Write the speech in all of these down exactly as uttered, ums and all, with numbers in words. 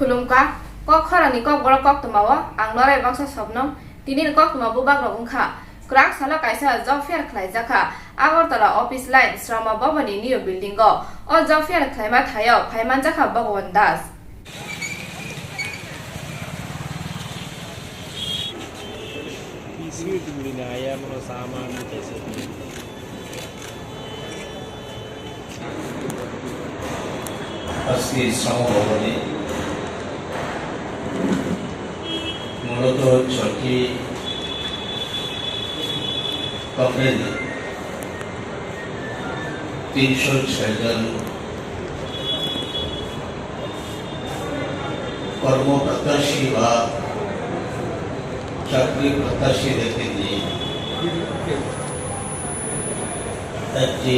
Khulumkha, kok khorang ni kokborok koktwma o ang Norai Baksa Sobnam. Tini ni koktwma bubak rok wngkha, kwrak salo kaisa job fair khlaijakha Agartala office line Srama Bhavan ni new building o. O job fair khlaima thaio phaimanjakha Bhagavan Das. আজকে শ্রম ভবনে মূলত ছয়টি কোম্পানি, তিনশো ছয় জন কর্মপ্রত্যাশী বা চাকরি প্রত্যাশীদেরকে নিয়ে একটি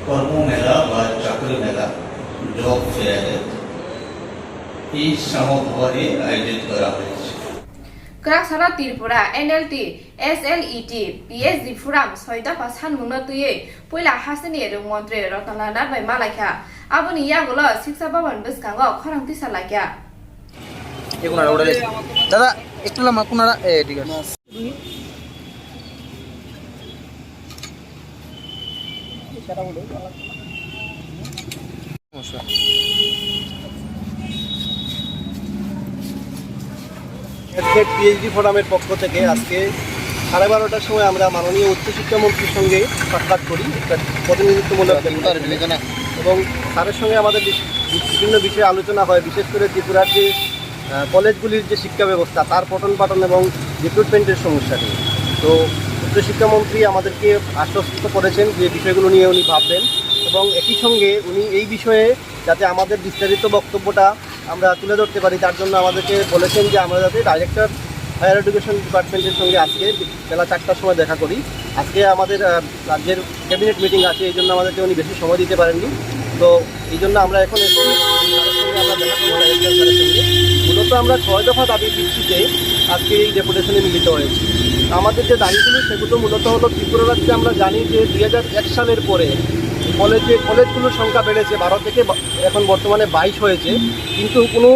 কর্মমেলা বা চাকরি মেলা, জব ফেয়ার, এই শ্রম ভবনে আয়োজিত করা হয়েছে। Kwrak salo Tripura, N L T, S L E T, P H D Forum soi dopha sanmungno twiwi puila hasteni rwng montri Ratan Lal Nath bai malaikha. Aboni yagulo Shiksha Bhavan bwskango khorang tisa laikha. এগুলো আর ওটা দে। দাদা, একটু লম্বা, কোনারা? এ, ঠিক আছে। সমস্যা। Advocate PhD ফোরামের পক্ষ থেকে আজকে সাড়ে বারোটার সময় আমরা মাননীয় উচ্চশিক্ষা মন্ত্রীর সঙ্গে সাক্ষাৎ করি, একটা প্রতিনিধিত্বমূলক ডেপুটেশনে। এবং স্যারের সঙ্গে আমাদের বিশ-, বিভিন্ন বিষয়ে আলোচনা হয়, বিশেষ করে ত্রিপুরার যে, আহ, কলেজগুলির যে শিক্ষা ব্যবস্থা, তার পঠন পাঠন এবং রিক্রুটমেন্টের সমস্যা নিয়ে। তো উচ্চশিক্ষামন্ত্রী আমাদেরকে আশ্বস্ত করেছেন যে বিষয়গুলো নিয়ে উনি ভাববেন, এবং একই সঙ্গে উনি এই বিষয়ে যাতে আমাদের বিস্তারিত বক্তব্যটা আমরা তুলে ধরতে পারি, তার জন্য আমাদেরকে বলেছেন যে আমরা যাতে ডাইরেক্টর হায়ার এডুকেশন ডিপার্টমেন্টের সঙ্গে আজকে বেলা চারটার সময় দেখা করি। আজকে আমাদের, আহ, রাজ্যের ক্যাবিনেট মিটিং আছে, এই জন্য আমাদেরকে উনি বেশি সময় দিতে পারেননি। তো এই জন্য আমরা এখন এসেছি, স্যারের সঙ্গে আমরা দেখা করবো, ডাইরেক্টর স্যারের সঙ্গে। মূলত আমরা ছয় দফা দাবির ভিত্তিতে আজকে এই ডেপুটেশনে মিলিত হয়েছি। আমাদের যে দাবিগুলো, সেগুলো মূলত হলো ত্রিপুরা রাজ্যে আমরা জানি যে দুই হাজার এক সালের পরে কলেজে, কলেজগুলোর সংখ্যা বেড়েছে বারো থেকে বা-, এখন বর্তমানে বাইশ হয়েছে, কিন্তু কোনো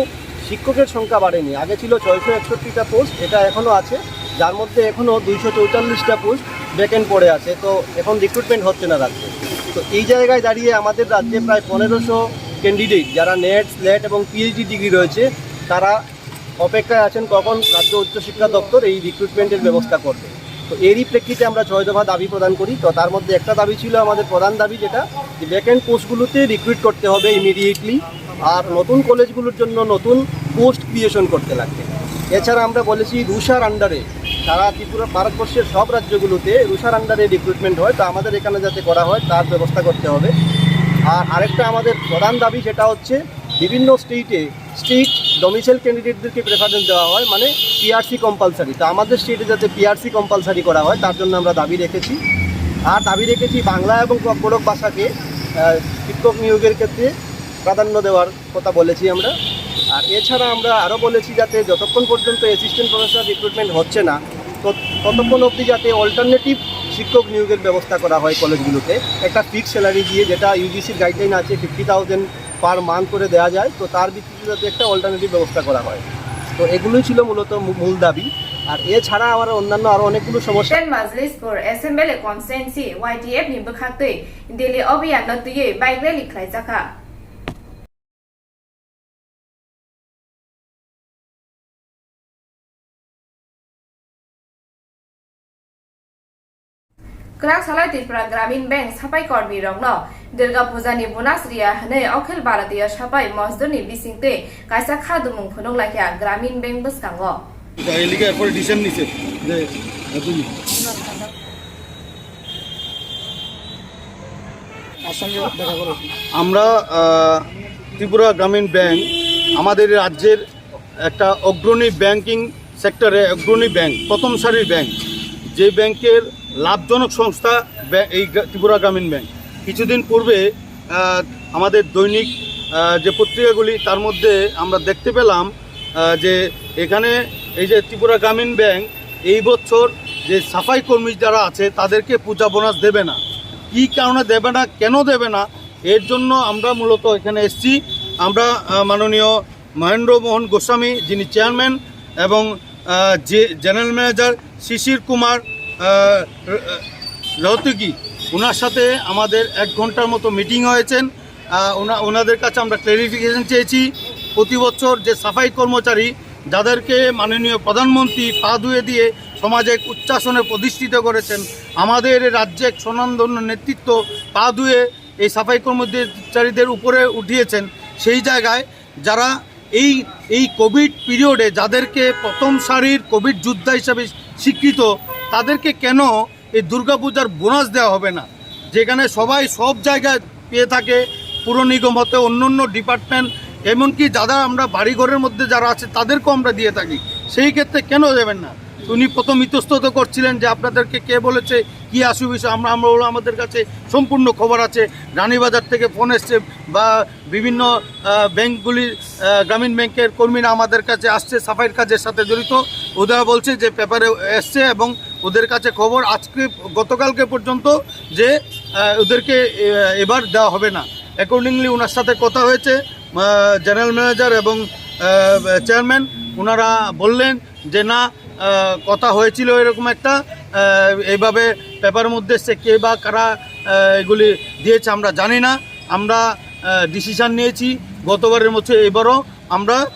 শিক্ষকের সংখ্যা বাড়েনি। আগে ছিল ছয়শো একষট্টিটা পোস্ট, এটা এখনও আছে, যার মধ্যে এখনও দুইশো চৌচল্লিশটা পোস্ট ভ্যাকেন্ট পড়ে আছে, তো এখন রিক্রুটমেন্ট হচ্ছে না রাজ্যে। তো এই জায়গায় দাঁড়িয়ে আমাদের রাজ্যে প্রায় পনেরোশো ক্যান্ডিডেট, যারা নেট, স্লেট এবং পিএইচডি ডিগ্রি রয়েছে, তারা অপেক্ষায় আছেন কখন রাজ্য উচ্চশিক্ষা দপ্তর এই রিক্রুটমেন্টের ব্যবস্থা করবে। তো এরই প্রেক্ষিতে আমরা ছয় দফা দাবি প্রদান করি। তো তার মধ্যে একটা দাবি ছিল আমাদের প্রধান দাবি, যেটা যে ভ্যাকেন্ট পোস্টগুলোতে রিক্রুট করতে হবে ইমিডিয়েটলি, আর নতুন কলেজগুলোর জন্য নতুন পোস্ট ক্রিয়েশন করতে লাগবে। এছাড়া আমরা বলেছি রুশার আন্ডারে সারা ত্রিপুরা, ভারতবর্ষের সব রাজ্যগুলোতে রুশার আন্ডারে রিক্রুটমেন্ট হয়, তো আমাদের এখানে যাতে করা হয় তার ব্যবস্থা করতে হবে। আর আরেকটা আমাদের প্রধান দাবি, সেটা হচ্ছে বিভিন্ন স্টেটে স্ট্রিক্ট ডোমিসাইল ক্যান্ডিডেটদেরকে প্রেফারেন্স দেওয়া হয়, মানে পিআরসি কম্পালসারি। তো আমাদের স্টেটে যাতে পিআরসি কম্পালসারি করা হয়, তার জন্য আমরা দাবি রেখেছি। আর দাবি রেখেছি বাংলা এবং ককবরক ভাষাকে, আহ, শিক্ষক নিয়োগের ক্ষেত্রে প্রাধান্য দেওয়ার কথা বলেছি আমরা। আর এছাড়া আমরা আরও বলেছি, যাতে যতক্ষণ পর্যন্ত অ্যাসিস্ট্যান্ট প্রফেসর রিক্রুটমেন্ট হচ্ছে না, তো ততক্ষণ অবধি যাতে অল্টারনেটিভ শিক্ষক নিয়োগের ব্যবস্থা করা হয় কলেজগুলোতে, একটা ফিক্সড স্যালারি দিয়ে, যেটা ইউজিসির গাইডলাইন আছে, ফিফটি থাউজেন্ড পার মান্থ করে দেওয়া যায়, তো তার ভিত্তিতে যাতে একটা অল্টারনেটিভ ব্যবস্থা করা হয়। তো এগুলোই ছিল মূলত মূ-, মূল দাবি। আর এছাড়া আমার অন্যান্য আরও অনেকগুলো সমস্যা। Ten Majlispur Assembly Constituency Y T F ni bwkhaktwi Delhi Abhiyan no twiwi bike rally khlaijakha. Kwrak salai Tripura Gramin Bank sapai kormi rokno Durga Puja ni bonus riya hwnwi Akhil Bharatiya Sapai Mazdurni bisingtwi kaisa khadumung phunuk laikha Gramin Bank bwskango. এটা এলিকা এরপরে ডিসিশন নিছে যে তুমি তার সঙ্গে দেখা করো। আমরা, আহ, ত্রিপুরা গ্রামীণ ব্যাংক আমাদের রাজ্যের একটা অগ্রণী ব্যাংকিং সেক্টরে অগ্রণী ব্যাংক, প্রথম সারির ব্যাংক, যে ব্যাংকের লাভজনক সংস্থা ব্যা-, এই গ্রা-, ত্রিপুরা গ্রামীণ ব্যাংক। কিছুদিন পূর্বে, আহ, আমাদের দৈনিক, আহ, যে পত্রিকাগুলি, তার মধ্যে আমরা দেখতে পেলাম, আহ, যে এখানে এই যে ত্রিপুরা গ্রামীণ ব্যাংক এই বছর যে সাফাই কর্মী যারা আছে, তাদেরকে পূজা বোনাস দেবে না। কী কারণে দেবে না, কেন দেবে না, এর জন্য আমরা মূলত এখানে এসেছি। আমরা আহ, মাননীয় মহেন্দ্র মোহন গোস্বামী, যিনি চেয়ারম্যান, এবং আহ, যে জেনারেল ম্যানেজার শিশির কুমার আহ, র- রহতগি, ওনার সাথে আমাদের এক ঘন্টার মতো মিটিং হয়েছেন। আহ, ওনা- ওনাদের কাছে আমরা ক্ল্যারিফিকেশন চেয়েছি। প্রতি বছর যে সাফাই কর্মচারী, যাদেরকে মাননীয় প্রধানমন্ত্রী পা ধুয়ে দিয়ে সমাজে এক উচ্চাসনে প্রতিষ্ঠিত করেছেন, আমাদের রাজ্যে এক স্বনামধন্য নেতৃত্ব পা ধুয়ে এই সাফাই কর্মচারীদের উপরে উঠিয়েছেন, সেই জায়গায় যারা এই এই কোভিড পিরিয়ডে যাদেরকে প্রথম সারির কোভিড যোদ্ধা হিসাবে স্বীকৃত, তাদেরকে কেন এই দুর্গাপূজার বোনাস দেওয়া হবে না, যেখানে সবাই সব জায়গায় পেয়ে থাকে, পুর নিগম হতে অন্য অন্য ডিপার্টমেন্ট, এমনকি যারা আমরা বাড়িঘরের মধ্যে যারা আছে তাদেরকেও আমরা দিয়ে থাকি, সেই ক্ষেত্রে কেন দেবেন না? উনি প্রথম ইতস্তত করছিলেন যে আপনাদেরকে কে বলেছে, কি আসু বিষয়। আমরা আমরা বললাম, আমাদের কাছে সম্পূর্ণ খবর আছে, রানীবাজার থেকে ফোন এসছে বা বিভিন্ন আহ, ব্যাংকগুলি, আহ, গ্রামীণ ব্যাংকের কর্মীরা আমাদের কাছে আসছে সাফাইর কাজের সাথে জড়িত। ওরা বলছে যে পেপারে এসছে এবং ওদের কাছে খবর আজকে, গতকালকে পর্যন্ত, যে আহ, ওদেরকে আহ, এবার দেওয়া হবে না। অ্যাকর্ডিংলি ওনার সাথে কথা হয়েছে জেনারেল ম্যানেজার এবং চেয়ারম্যান। ওনারা বললেন যে না, আহ, কথা হয়েছিল এরকম একটা, আহ, এইভাবে পেপারের মধ্যে এসছে, কে বা কারা আহ, এগুলি দিয়েছে আমরা জানি না। আমরা ডিসিশন নিয়েছি গতবারের মতো এবারও আমরা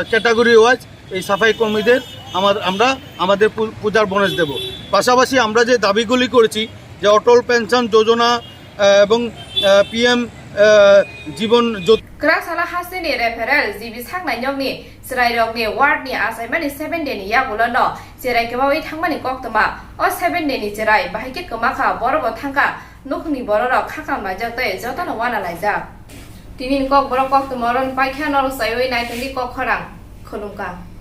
ক্যাটাগরি ওয়াইজ এই সাফাই কর্মীদের আমার আমরা আমাদের পূ- পূজার বোনাস দেব। পাশাপাশি আমরা যে দাবিগুলি করেছি, যে অটল পেনশন যোজনা আহ, এবং পিএম জীবন জ্যোতি Kwrak salo hasteni referral G B saknai nyokni chwrairokni ward ni achaimani seven day ni yagulo no cherai kwmawi thangmani koktwma. O seven day ni cherai bahai khe kwma kha, borok bo thangkha, nukhungni bororok khakam laijak tei jotono wana laijak. Tini ni kokborok koktwma oro ni paikha, norok chaiwi naitongdi kok khorang khulumkha.